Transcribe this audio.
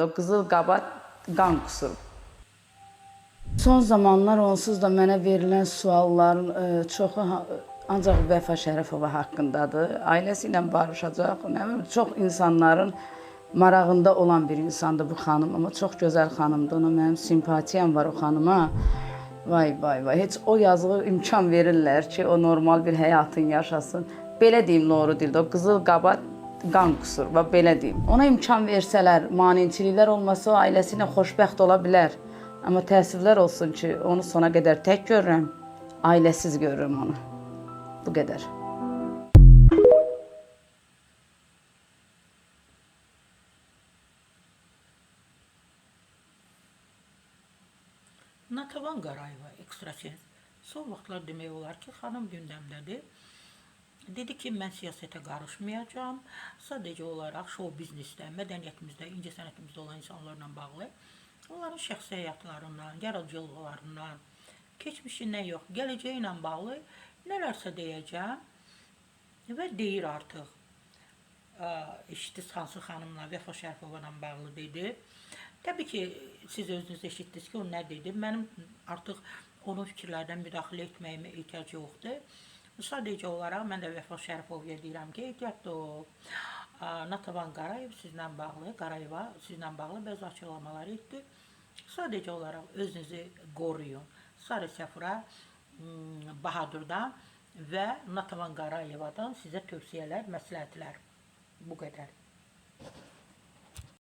O qızıl qaba qan qusur. Son zamanlar onsuz da mənə verilən sualların çoxu ancaq Vəfa Şərifova haqqındadır. Ailəsi ilə barışacaq. Nə bilim, çox insanların marağında olan bir insandır bu xanım, amma çox gözəl xanımdır. Ona mənim simpatiyam var o xanıma. Vay vay vay, heç o yazığı imkan verirlər ki, o normal bir həyatın yaşasın. Belə deyim doğru dildə, o qızıl qaba qan qusur, və belə deyim. Ona imkan versələr, maneçiliklər olmasa o ailəsi ilə xoşbəxt ola bilər. Amma təəssüflər olsun ki, onu sona qədər tək görürəm, ailəsiz görürəm onu. Bu qədər. Natavan Qarayeva, ekstrasens. Son vaxtlar demək olar ki, xanım gündəmdədir. Dedi ki, mən siyasətə qarışmayacağam. Sadəcə olaraq şou biznesdə, mədəniyyətimizdə, incəsənətimizdə olan insanlarla bağlı, onların şəxsi həyatlarından, yaradıcılıqlarından, keçmişindən yox, gələcəyi ilə bağlı nələrsə deyəcəm və deyir artıq. Eşitdiniz hansı xanımla, Vəfa Şərifova ilə bağlı dedi. Təbii ki, siz özünüz eşitdiniz ki, o nə dedi. Mənim artıq onun fikirlərinə müdaxilə etməyimə ehtiyac yoxdur. Sadəcə olaraq mən də Vəfa Şərifovaya deyirəm ki, ehtiyatlı ol. Natavan Qarayev sizlə bağlı, Qarayeva sizlə bağlı bəzi açıqlamalar etdi. Sadəcə olaraq özünüzü qoruyun. Sarı Səfura Bahadurdan və Natavan Qarayevadan sizə tövsiyələr, məsləhətlər. Bu qədər.